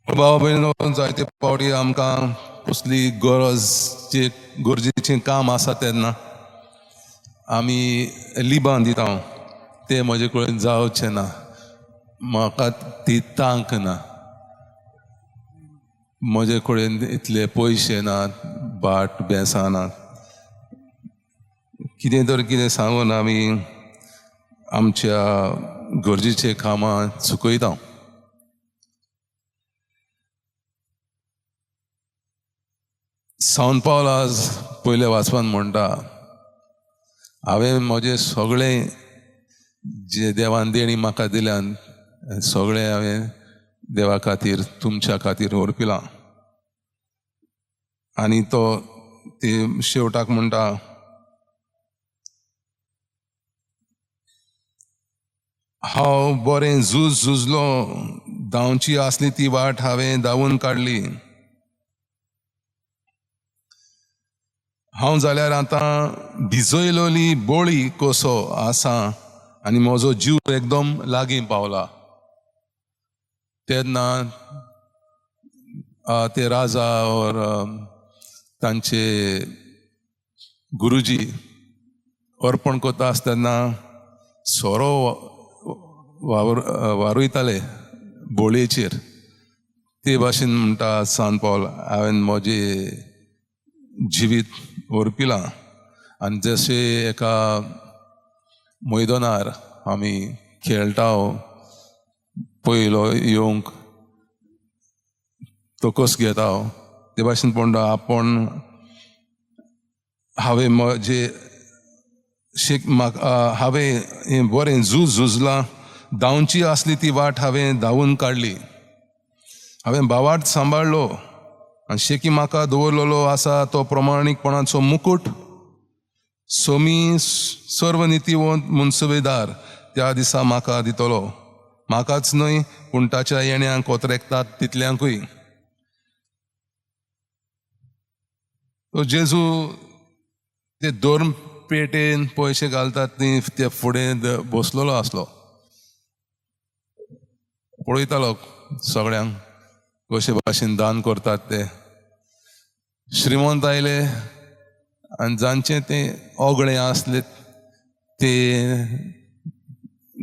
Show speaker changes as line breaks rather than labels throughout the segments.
भाव भयणो, जायते फावटी आमकां कसली गरज गरजेचें काम आसा तेन्ना आमी लिबान दिता, तें म्हजे कडेन जावचें ना, म्हाका ती तांक ना, म्हजे कडेन इतले पयशे नात, बाट बेसां नात, कितें तर कितें सांगून आमी आमच्या गरजेचें कामां चुकयता. सांत पावल आज पयल्या वाचपान म्हणटा, हांवें म्हजें सगळें जे देवान देणी म्हाका दिल्यान सगळें हांवें देवा खातीर तुमच्या खातीर ओरपिलां. आनी तो ते शेवटाक म्हणटा, हांव बरें झूज झुजलो, धांवची आसली ती वाट हांवें धांवून काडली. हांव जाल्यार आतां भिजयलोली बोळी कसो आसा आनी म्हजो जीव एकदम लागीं पावला. तेन्ना ते राजा और तांचे गुरुजी अर्पण करता आसतना सोरो वारयताले बोळयेचेर. ते भाशेन म्हणटा सांत पावल, हांवें म्हजें जिवीत ओरपिलां. आनी जशें एका मैदानार आमी खेळटा, पयलो येवंक तकस घेता, ते भाशेन म्हणटा आपूण हांवें म्हजे म्हाका हांवें बरें झूज झुजलां, धांवची आसली ती वाट हांवें धांवून काडली, हांवें भावार्थ सांबाळ्ळो आनी शेकी म्हाका दवरलेलो आसा तो प्रमाणीकपणाचो मुकूट. सोमी सर्व नितीवंत मुनसुबेदार त्या दिसा म्हाका दितलो, म्हाकाच न्हय पूण ताच्या येण्यांक कोतरेकतात तितल्यांकूय. तो जेजू ते दोन पेटेन पयशे घालतात ती ते फुडें बसलेलो आसलो, पळयतालो सगळ्यांक कशे भाशेन दान करतात ते. श्रीमंत आयले आनी जांचें तें ओगळें आसलें ते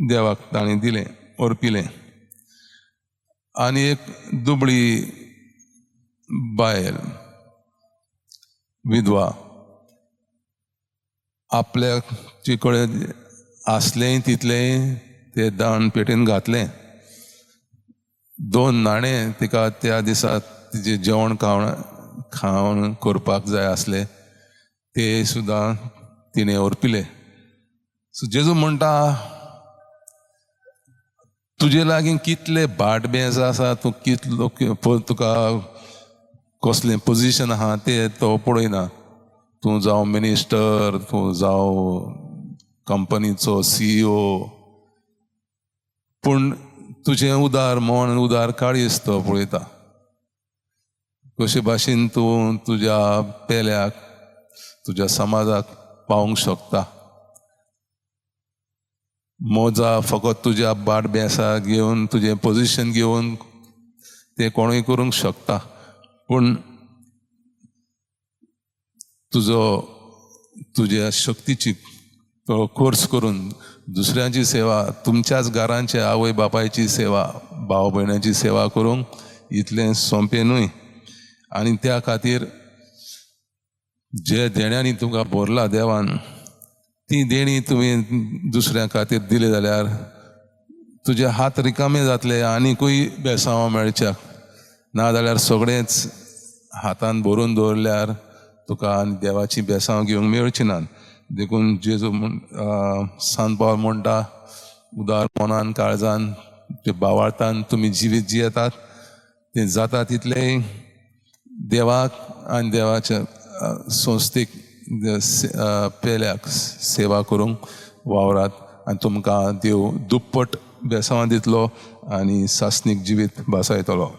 देवाक ताणें दिलें, ओरपिलें. आनी एक दुबळी बायल विधवा आपल्याचे कडेन आसलें तितलें ते दान पेटेन घातलें. 2 नाणे तिका त्या दिसा तिजें जेवण खावण करपाक जाय आसलें, ते सुद्दां तिणें ओरपिलें. सो जेजू म्हणटा, तुजे लागीं कितले बाट बेंस आसा, तूं कितलो तुका कसलें पोजिशन आहा ते तो पळयना. तूं जावं मिनिस्टर, तूं जावं कंपनीचो CEO, पूण तुजें उदार मन, उदार काळीज तो पळयता. कशे भाशेन तूं तुज्या पेल्याक, तुज्या समाजाक पावूंक शकता. मोजा फकत तुज्या बाट बेसा घेवन, तुजें पोजिशन घेवन तें कोणूय करूंक शकता, पूण तुजो तुज्या शक्तीची तो कोर्स करून दुसऱ्यांची सेवा, तुमच्याच घरांचे आवय बापायची सेवा, भाव भयणाची सेवा करूंक इतलें सोंपें न्हय. आनी त्या खातीर जे देण्यांनी तुमकां भरला देवान, ती देणी तुवें दुसऱ्या खातीर दिली जाल्यार तुजे हात रिकामे जातले, आनीकूय बेसांवां मेळच्याक. ना जाल्यार सगळेंच हातान भरून दवरल्यार तुका आनी देवाची बेसांव घेवंक मेळची ना. देखून जेजू सांत पावल म्हणटा, उदार मनान काळजान ते बावार्थान तुमी जिवीत जियेतात तें जाता तितलें देवाक आनी देवाच्या संस्थेक पेल्याक सेवा करूंक वावरात, आनी तुमकां देव दुप्पट बेसांवां दितलो आनी सासणीक जिवीत भासायतलो.